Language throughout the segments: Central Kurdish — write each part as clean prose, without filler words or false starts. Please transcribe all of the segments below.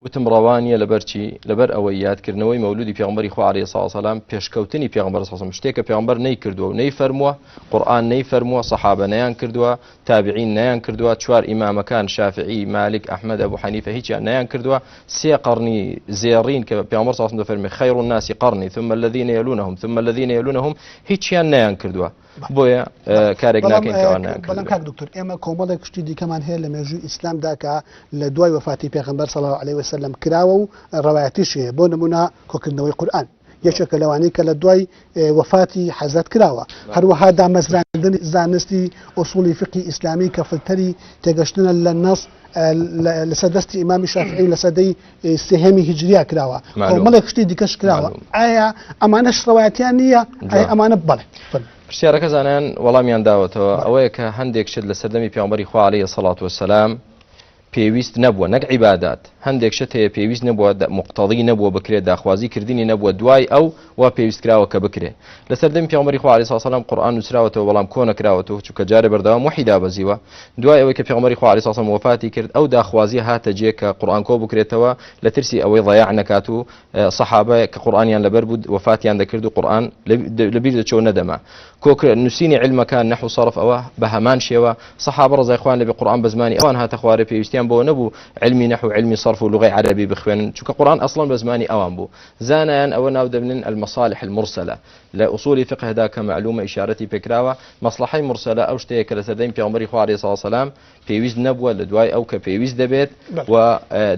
وتم ڕەوا نییە لەبەر چی؟ لەبەر ئەوەی یادکردنەوەی مەولودی پێغەمبەری خوا علیە سڵاو سەلام پێشکەوتنی پێغەمبەر صلی الله شتێکە پێغەمبەر نەیکردووە و نەیفەرمووە، قورئان نەیفەرمووە، سەحابە نەیان کردووە، تابعین نەیان کردووە، چوار ئیمامەکان شافعی، مالک، ئەحمەد، ئەبو حەنیفە هیچیان نەیان کردووە، سێ قەڕنی زێڕین کە پێغەمبەر صلی الله دەفەرمێ خیر الناس قرنی ثم الذین یلونهم ثم الذین یلونهم هیچیان نەیان کردووە. بۆیە کارێک ناکەین کە ئەوان نەیان بەڵام کردبێ. کاک دکتۆر ئێمە کۆمەڵێک شتی دیکەمان هەیە لە مێژووی ئیسلامدا کە لە دوای وەفاتی پێغەمبەر صلی اللە علیه وسلم کراوە و ڕەوایەتیشی هەیە بۆ نمونە کۆکردنەوەی قورئان یەکێکە لەوانەی کە لە دوای وەفاتی حەزرەت کراوە هەروەها دامەزراندنی زانستی ئوسوڵی فقهی ئیسلامی کە فلتەری تێگەشتنە لە نەس لەسەر دەستی ئیمامی شافعی و لە سەدەی سێهەمی هیجریا کراوە کۆمەڵێک شتی دیکەش کراوە ئایا ئەمانەش ڕەوایەتیان نییە ئایا ئەمانە بەڵێ پرسیارەکە زانایان وەڵامیان داوەتەوە ئەوەیە کە هەندێک شت لە سەردەمی پێغەمبەری خوا عەلەیهی سەڵات وەسەلام پێویست نەبووە نەک عیبادات هەندێک شت هەیە پێویست نەبووە مقتەضی نەبووە بکرێت داخوازی کردنی نەبووە دوای ئەو وا پێویست کراوە کە بکرێ لە سەردەمی پێغەمبەری خوا عەلەیهی سڵام قورئان نووسراوەتەوە بەڵام کۆ نەکراوەتەوە چونکە جارێ بەردەوام وەحی دابەزیوە دوای ئەوەی کە پێغەمبەری خوا عەلەیهی سڵام وەفاتی کرد ئەو داخوازیە هاتە جێ کە قورئان کۆ بکرێتەوە لە ترسی ئەوەی ضیاع نەکات و سەحابە کە قورئانیان لەبەر بوو وەفاتیان دەکرد و قورئان لەبیر دەچۆ نەدەما کۆکرە نووسینی علمەکان نەحو سەرف ئەوە بە هەمان شێوە سەحابە ڕەزای خوان لەبێ قورئان بە زمانی ئەوان هاتە خوارێ پێویستیان بەوە نەبوو علمی نەحو علمی سەرف و لغەی عەرەبی بخوێنن چونکە قورئان ئەسڵەن بە زمانی ئەوان بوو زانایان ئەوە ناو دەبنن المصالح المرسلە لە ئوسولی فقهدا کە مەعلومە ئیشارەتی پێکراوە مەسڵەحەی مورسەلە ئەو شتەیە کە لە سەردەمی پێغەمبەری خوا عەلەیهی سڵاو سەلام پێویست نەبووە لە دوای ئەو کە پێویست دەبێت و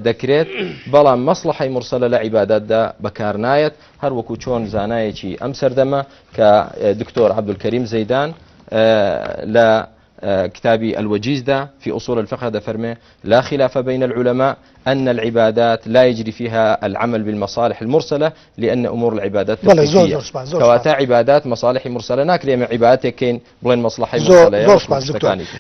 دەکرێت بەڵام مەسڵەحەی مورسەلە لە عیباداتدا بەکارنایەت هەر وەکو چۆن زانایەکی ئەم سەردەمە کە دکتۆر عەبدولکەریم زەیدان لە کتابی الوجیزدا في أصول الفقه دەفەرمێ لا خلاف بين العلماء أن العبادات لا يجري فيها العمل بالمصالح المرسلة لأن أمور العبادات بەڵێ زۆر توقيفية زۆر سپاس زۆر کەواتە سپاس عیبادات مصالحی مرسلە ناکرێ ئێمە عیبادەتێک کەین بڵێن مصلحەی زۆر مرسلەیە زۆر وەکو سپاس دکتۆر شتەکانی تر.